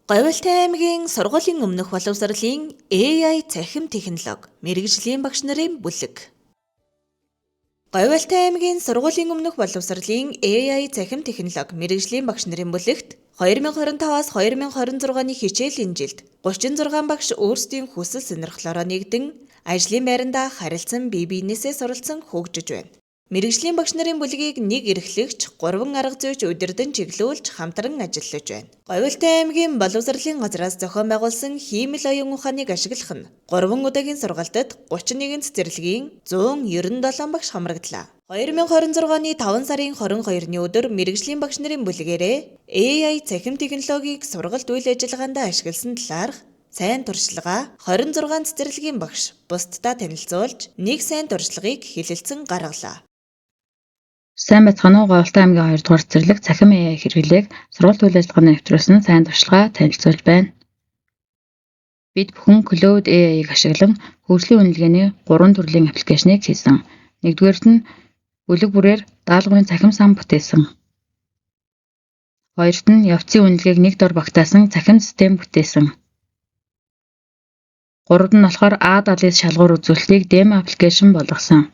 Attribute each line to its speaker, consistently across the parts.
Speaker 1: Говьалтай аймгийн сургуулийн өмнөх боловсролын AI цахим технологи мэргэжлийн багш нарын бүлэг. Говьалтай аймгийн сургуулийн өмнөх боловсролын AI цахим технологи мэргэжлийн багш нарын бүлэгт 2025-аас 2026 оны хичээлийн жилд 36 багш өөрсдийн хүсэл сонирхлоороо нэгдэн ажлын байрандаа харилцан бие биенээсээ суралцсан хөгжиж байна. Мэргэжлийн багш нарын бүлгийг нэг эрхлэгч, 3 арга зүйч удирдан чиглүүлж хамтран ажиллаж байна. Говьалтай аймгийн боловсролын газраас зохион байгуулсан хиймэл оюун ухааныг ашиглах нь 3 удаагийн сургалтад 31 цэцэрлэгийн 197 багш хамрагдлаа. 2026 оны 5 сарын 22-ны өдөр мэргэжлийн багш нарын бүлгээрээ AI цахим технологиг сургалт үйл ажиллагаанд ашигласан талаарх сайн туршлагаа 26 цэцэрлэгийн багш бусдад танилцуулж, нэг сайн туршлагыг хэлэлцэн гаргалаа.
Speaker 2: Сайн байцгаана уу? Говьалтай аймгийн 2 дугаар цэцэрлэг цахим AI хэрэглээг сургалт үйл ажиллагаанд нэвтрүүлсэн сайн туршлага танилцуулж байна. Бид бүхэн Claude AI-г ашиглан хөгжлийн үнэлгээний 3 төрлийн аппликейшнийг хийсэн. Нэгдүгээрт нь бүлэг бүрээр даалгаврын цахим сан бүтээсэн. Хоёрт нь явцын үнэлгээг нэг дор багтаасан цахим систем бүтээсэн. Гуравд нь болохоор A79 шалгуур үзүүлэлтийг демо аппликейшн болгосон.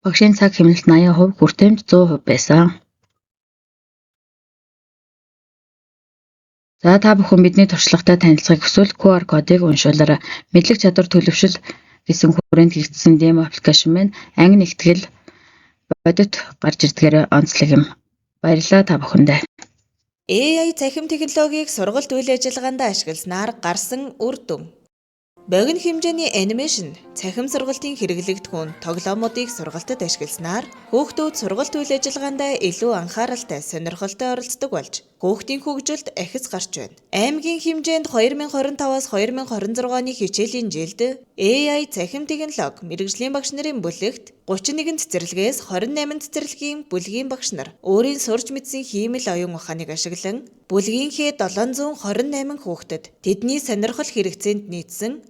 Speaker 2: Багшийн цаг хэмнэлт 80%, хүртээмж 100% байсан. За та бүхэн бидний туршлагатай танилцахыг хүсвэл QR кодыг уншуулаарай. Мэдлэг чадвар төлөвшил гэсэн хүрээнд хийгдсэн демо аппликейшн маань анги нэгтгэл бодит гарч ирдгээр онцлог юм. Баярлалаа та бүхэндээ.
Speaker 1: AI цахим технологиг сургалт үйл ажиллагаанд ашигласнаар гарсан үр дүн. Богино хэмжээний анимашн, цахим сургалтын хэрэглэгдэхүүн, тоглоомуудыг сургалтад ашигласнаар хүүхдүүд сургалт үйл ажиллагаанд илүү анхааралтай, сонирхолтой оролцдог болж, хүүхдийн хөгжилд ахиц гарч байна. Аймгийн хэмжээнд 2025-аас 2026 оны хичээлийн жилд AI цахим технологи мэргэжлийн багш нарын бүлэгт 31 цэцэрлэгээс 28 цэцэрлэгийн бүлгийн багш нар өөрийн сурч мэдсэн хиймэл оюун ухааныг ашиглан бүлгийнхээ 728 хүүхдэд тэдний сонирхол хэрэгцээнд нийцсэн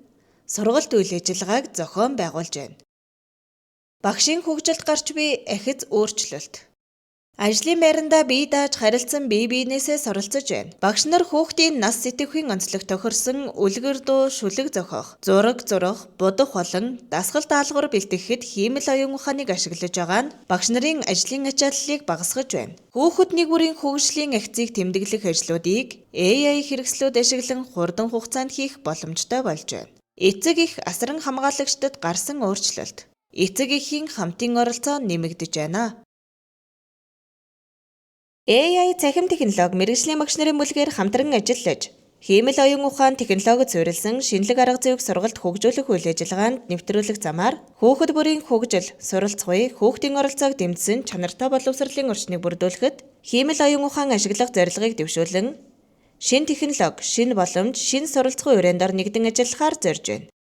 Speaker 1: сургалт үйл ажиллагааг зохион байгуулж байна. Багшийн хөгжилд гарч буй ахиц өөрчлөлт. Ажлын байрандаа бие дааж харилцан бие биенээсээ суралцаж байна. Багш нар хүүхдийн нас сэтгэхүйн онцлог тохирсон үлгэр дуу, шүлэг зохиох, зураг зурах, будах болон дасгал даалгавар бэлтгэхэд хиймэл оюун ухааныг ашиглаж байгаа нь багш нарын ажлын ачааллыг багасгаж байна. Хүүхэд нэг бүрийн хөгжлийн ахицыг тэмдэглэх ажлуудыг AI хэрэгслүүд ашиглан хурдан хугацаанд хийх боломжтой болж байна. Эцэг эх асран хамгаалагчдад гарсан өөрчлөлт. Эцэг эхийн хамтын оролцоо нэмэгдэж байна. AI цахим технологи мэргэжлийн багш нарын бүлгээр хамтран ажиллаж, хиймэл оюун ухаан технологид суурилсан шинэлэг арга зүйг сургалт хөгжүүлэх үйл ажиллагаанд нэвтрүүлэх замаар хүүхэд бүрийн хөгжил, суралцах, хүүхдийн оролцоог дэмжсэн чанартай боловсролын орчныг бүрдүүлэхэд хиймэл оюун ухаан ашиглах зорилгыг дэвшүүлэн шинэ технологи, шинэ боломж, шинэ суралцахын хүрээнд дор нэгдэн ажиллахаар зорж байна.